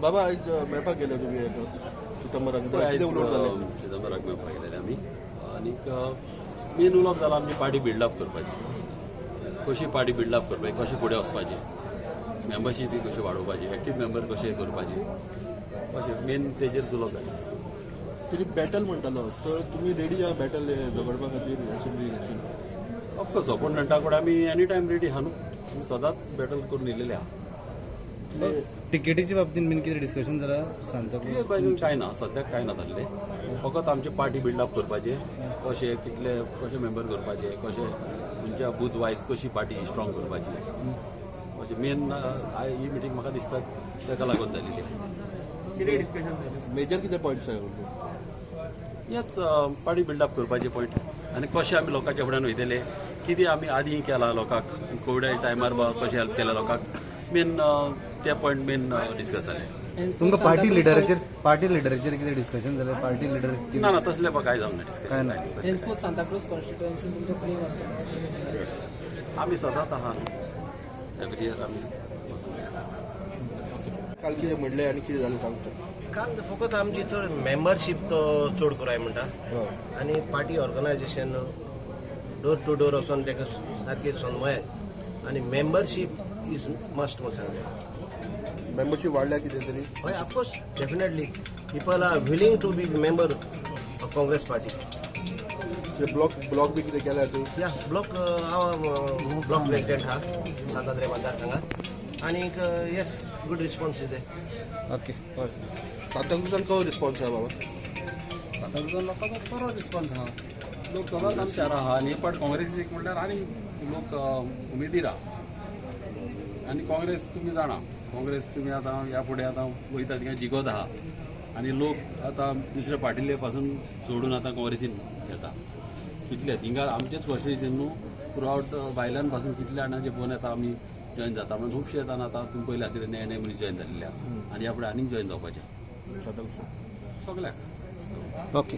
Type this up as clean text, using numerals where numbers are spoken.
बाबा, आयज मेळपाक गेले तुमी चिदंबराक, कितें उलोवप जालें? चिदंबराक मेळपाक गेलेले आमी आनीक मेन उलोवप जालां आमची पार्टी बिल्डअप करपाची, कशी पार्टी बिल्डअप करपाची, कशें फुडें वचपाची, मेंबरशीप कशी वाडोवपाची, एक्टीव मेंबर कशें करपाची, अशें मेन तेजेर उलोवप जालें. तरी बॅटल म्हणटालो तर तुमी रेडी आहा बॅटल झगडपा खातीर असेंब्ली इलेक्शन? ऑफकोर्स, ओपोनंटा कडेन आमी एनी टायम रेडी आहा न्हू. आमी सदांच बॅटल करून येयलेले आहा. तिकेटीच्या बाबतीत बीन कितें डिस्कशन जाला सांताक्रूज? कांय ना, सद्याक कांय ना जाल्लें. फकत आमची पार्टी बिल्डअप करपाचें, कशें कितले कशे मेंबर करपाचे, कशें खंयच्या बूथ वायज कशी पार्टी स्ट्रॉंग करपाची, अशें मेन ही मिटींग म्हाका दिसता ताका लागून जालेली आहा. मेजर कितें पॉयंट्स आहा? हेच पार्टी बिल्डअप करपाचे पॉयंट आनी कशें आमी लोकांच्या फुड्यान वयतले, कितें आमी आदीं केलां लोकांक, कोविडा टायमार कशें हेल्प केलां लोकांक, मेन ते पॉयंट मेन डिस्कस जाले. तुमकां पार्टी लिडराचेर कितें डिस्कशन जालें? Party leader? ना ना, तसलें कांय जावंक ना डिस्कशन. काय ना? हेन्सफोर्थ सांताक्रूज कॉन्स्टिट्युएन्सीन तुमचो क्लेम आसतलो? आमी सदांच आहा न्हू, एवरी इयर आमी वचून. काल कितें म्हणलें आनी कितें जालें सांगता? काल फकत आमची चड मेंबरशीप तो चड कराय म्हणटा आनी party organisation door to door वचोन ताका सारकें समयात आनी मेंबरशीप is must म्हूण सांगलें. मेंबरशीप वाडल्या कितें तरी? हय, of course, definitely people are willing to be member of Congress party. Block बी कितें केल्या तुवें? या, ब्लॉक, हांव ब्लॉक प्रेसिडेंट आहा सांतांद्रे मतदारसंघात आनीक yes, good response is there. Okay. हय, सांताक्रुजान कसो रिस्पॉन्स आहा बाबा? सांताक्रुजान लोकांचो बरो रिस्पॉन्स आहा. लोक सदांच आमच्या आहा आनी हे पाट काँग्रेसीक म्हणल्यार आनी लोक उमेदीर आहा. आनी काँग्रेस तुमी जाणा, काँग्रेस तुमी आतां ह्या फुडें आतां वयता थिंगा जिखत आहा आनी लोक आतां दुसऱ्या पार्टीले पासून सोडून आतां काँग्रेसीन येता. कितले थिंगा आमचेच कॉन्स्टिट्युन्सी न्हू, थ्रू आवट भायल्यान पासून कितले जाणांचे फोन येता, आमी जॉयन जाता म्हणून. खुबशे येता आतां तुमी पयले आसले, नये नये मनीस जॉयन जाल्ले आहा आनी ह्या फुडें आनीक जॉयन जावपाचे. सांताक्रुजान सगल्याक. ओके.